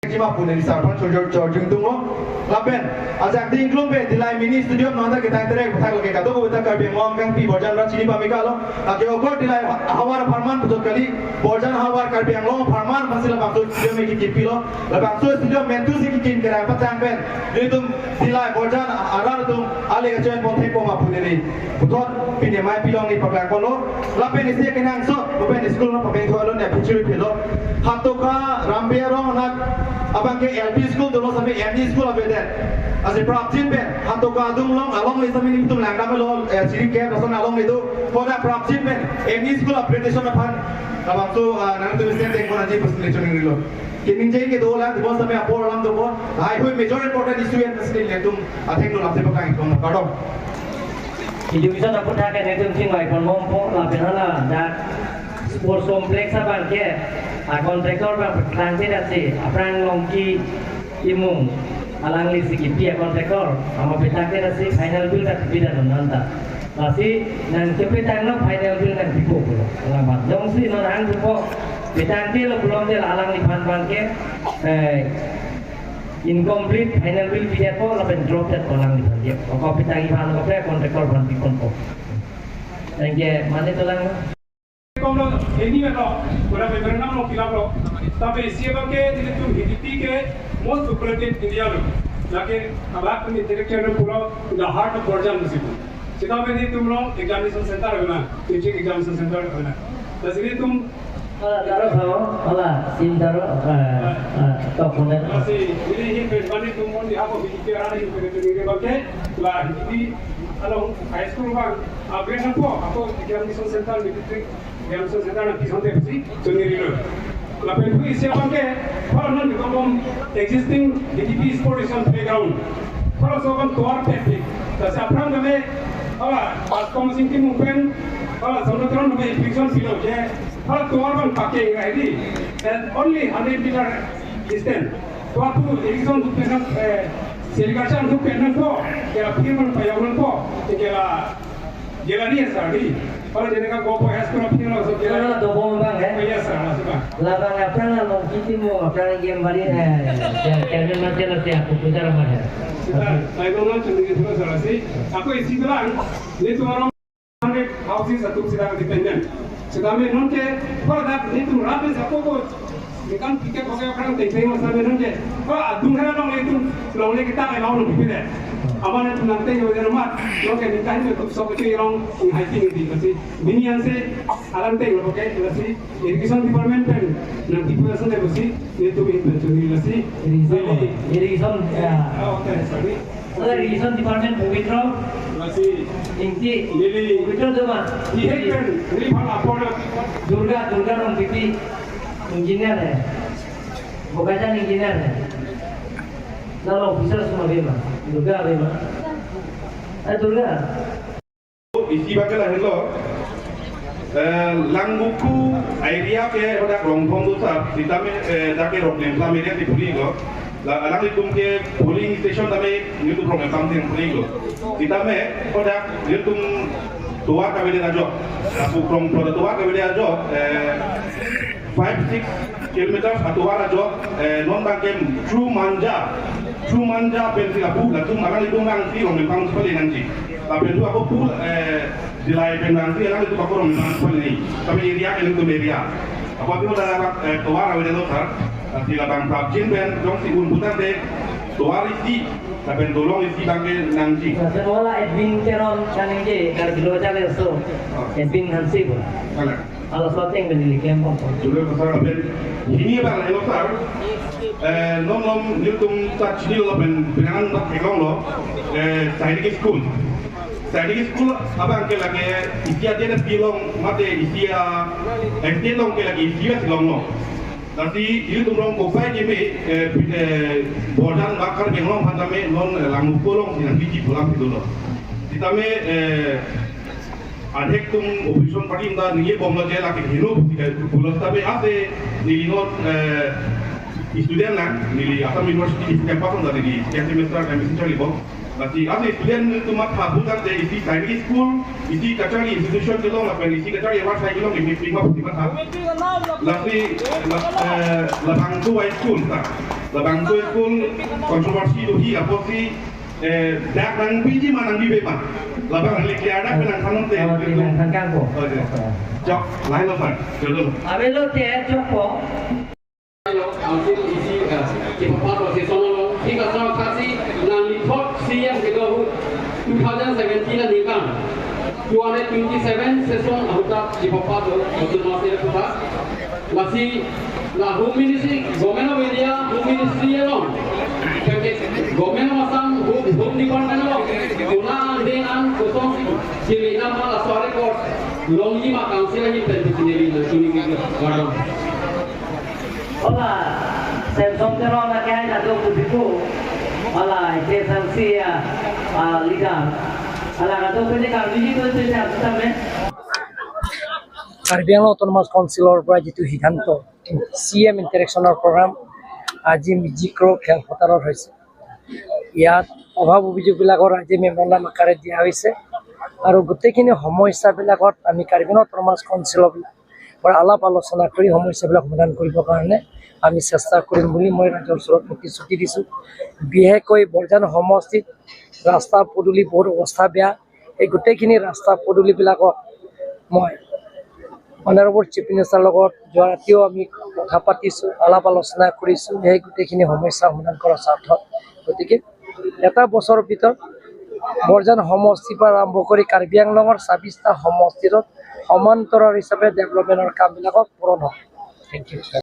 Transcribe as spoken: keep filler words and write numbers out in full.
Chima pu neli sar aphan chojor chojor jingtung lo. Lapen ajak ding klum pen Dillai mini stadium nonta ketang terek pathak lake kadokave ta Karbi Anglong kangpi Borjan ra chini pamika lo. Lake okor Dillai ha-, havar apharman puthot kali, Borjan havar Karbi Anglong apharman aphansi labangso stadium ke kipi lo. Labangso stadium mentu si kikim kerang patang pen nelitum Dillai Borjan arat atum ale kachoin pon thek poma pu neli puthot pini amei pilong ni paklang kolo. Lapen isi kenangsot, lapen school no papen thua lo ne pichuri pilo. Hatoka Rambe arong anak abang ke L P school dolo sami M E school avedet. Lasi prapjin pen Hatoka adung along, alongle sami nelitum langdam lo, eh, siri ke rason alongle do. Koda prapjin pen M E school upgradation aphan labangso, ah, nangtum stand tek pon aji presentation ni lo. Kiningje kedo lang, dibon sami apor alam dopo. Lahai hui major important issue an sini nelitum atheng lo lamse paklang ikon kardom. Education aputhak ke nelitum chingvai pon bompo, lapen hala dak sports complex abang ke a contractor abang paklangdet si aphrang Longki Timung alangli si kipi a contractor, ama petangdet si final bill ta kipi ta non anta. Lasi nangkepetang non final bill nangpipo pulo. Alang abang jongsi non hang pipo, petangte lo pulote alangliphan abang ke, eh, incomplete final bill pidetpo lapen drop detpo alangliphan ke. Oko petang iphan oko pre contractor aphan piponpo. Thank you. Mane tolang. Kom lo, ini lo, pada memorandum lo fill up lo. Tapi siapa ke di tu H D P ke most populated area lo. Lake abang intellectual pulo, the heart of Borjan musi. Sita me di tum lo examination center lo na, teaching examination center lo na. Lasi di tum Hala taro sao, hala sim taro, eh, eh, tok konen. Lasi, ini hin pen mani tum on behalf of H D P arani hin pen tum ini bangke, la H D P along high school abang, upgrade nangpo, ako examination center, military examination center nangpison te pusi, chongniri lo. Lapen pu isi abangke, para non di kong existing H D P sport station playground. Para so kan tovar pepik. Lasi aphrang kami, hala, pas kong sing Timung pen, hala, samudra kami eviction pilo je, hala tovar abang pake ngai di. And only hundred meter distance. To atu eviction tu pen, eh, sericulture tu pen nangpo, kela phir abang payong nangpo, kela Jelani ya sir, di. Kalau jadi kan gopo ya sekolah punya langsung Hala jelani. Dobom abang, eh. Oh, yes, sir, masuk, Pak. Labang aphrang Longki Timung, aphrang game bali, eh, ya, chairman macam lah siap, aku putar mana. Sir, saya mau ngomong cuma gitu, sir, sih. Aku isi bilang, ini tuh orang hundred houses satu sedang dependent. Sedang non ke, pada ini tuh rapi satu kok. Ningkan tiket pakai orang teng teng masa menon je. Ko adung hera longle tum longle kita ke long pipi de. Aman tum nang teng yo mat. Long ke ningkan tum sok ke long hai ting di pasi. Bini ansi alam teng lo pakai pasi. Education department pen nang tipu asan de pasi. Nelitum in pen churi pasi. Irrigation, irrigation, ya. Oh, okay, sorry. Irrigation department Pabitra. Pasi. Ingti. Lili. Pabitra tu ma. Ihek pen. Lili pala pala. Durga, Durga Rongpipi. Engineer hai. Bokajan engineer hai. Lalu officer semua ave ma? Durga ave ma? Eh, Durga. Isi abangke lahelo. Eh, Langvoku area ke hadak Rongthom do sir, sitame, eh, dak ke Ronglemphang area si puli lo. La, alanglitum ke polling station tame nelitum Ronglemphang si puli lo. Sitame hadak nelitum tovar kavele ajok. Lapu krong ploda tovar kavele ajok, eh, five, six kilometers atovar ajok, eh, non abangke Chumanja. Chumanja pensi lapu, latum alanglitum nangsi Ronglemphang municipal nangji. Lapen tu ako pu, eh, Dillai pen nangsi alanglitum ako Ronglemphang municipal ni. Tapi area ke nelitum area. Ako tu dah dapat, eh, tovar avedetlo sir. Tapi labang prapjin pen jongsi un putar de tovar isi, lapen dolong isi abangke nangji. Lapen wala Edwin Teron kaningje, Karbi Lo Channel so. Oh. Edwin Hanse pun. Kalang. Hala soteng pen neli klem pon. Sudah besar lapen. Hini abang, hello sir. Eh, non non nelitum ta chinilo lapen penang ta theklonglo. Eh, Sainik School. Sainik School abangke lake isi adia pilong mate isi a, eh, pilong ke lake isi a silonglo. Lasi nelitum rong kopai keme, eh, pi-, eh, Borjan ba Karbi Anglong aphan tame non, eh, Langvoku along si nangpiji pu alam si dolo. Sitame, eh, adhek atum opposition party ta neli bomlo je lake heno pusi kai pulo sitame ase neli non, eh, student lang, neli Assam University campus ta neli second semester M S C charlibom. Lasi ase student atum matha pu tangte isi Sainik School, isi kacharli institution kelong lapen isi kacharli award sai kelong isi pima pusi matha. Lasi la, eh, labang tu high school ta. Labang to school controversy doji apotsi, eh, dak nangpiji ma nangpipe ma. Labang hali clear dak penang than non te. Oh, penang than kang ko. Oh, ya. Jok, lain lo pan. Jodol. Avelo te jok po. Council isi, eh, kipapat lo session lo. Hika sa kasi nang lipot C M kedo ahut two thousand seventeen aningkan two hundred twenty-seven session ahut ta kipapat lo autonomous area puta. Lasi la Home Ministry, Government of India, Home Ministry along, Government of Assam, Home, Home Department along, kuna andeng an kosong si, sili nama laso record, longji ma council ahin pen bisinili na suni kardom. Hola, Samson Teron na kaya na do kubiku. Hola, ite sangsi ya, ah, leader. Hola, na do pene kami itu itu yang kita men. Karbi Anglong Autonomous Council-or pra jitu siddhanto, C M interaction-or program, aji mijik ro khel phatar-or hoise. Iyat obhab obijog bilakor aji memorandum akare dia hoise. Aru goteikini homoissa bilakor ami Karbi Anglong Autonomous Council-or pra alap alochona kori homoissa bilak somadhan koribo karone ami chesta korim buli moi rajor sorot protishruti disu. Bihekoi Borjan homostit rasta poduli bohut obostha beya. Ei goteikini rasta poduli bilakot moi Honorable Chief Minister logot joaratiyo ami kotha patisu, alap alochona korisu, ei goteikini homoissa somadhan kora sarthok. Gotike eta bosor bhitor Borjan homosti pra arambho kori Karbi Anglongor sabista homostirot somantoral hisabe development-or kam bilakot puron hok. Thank you.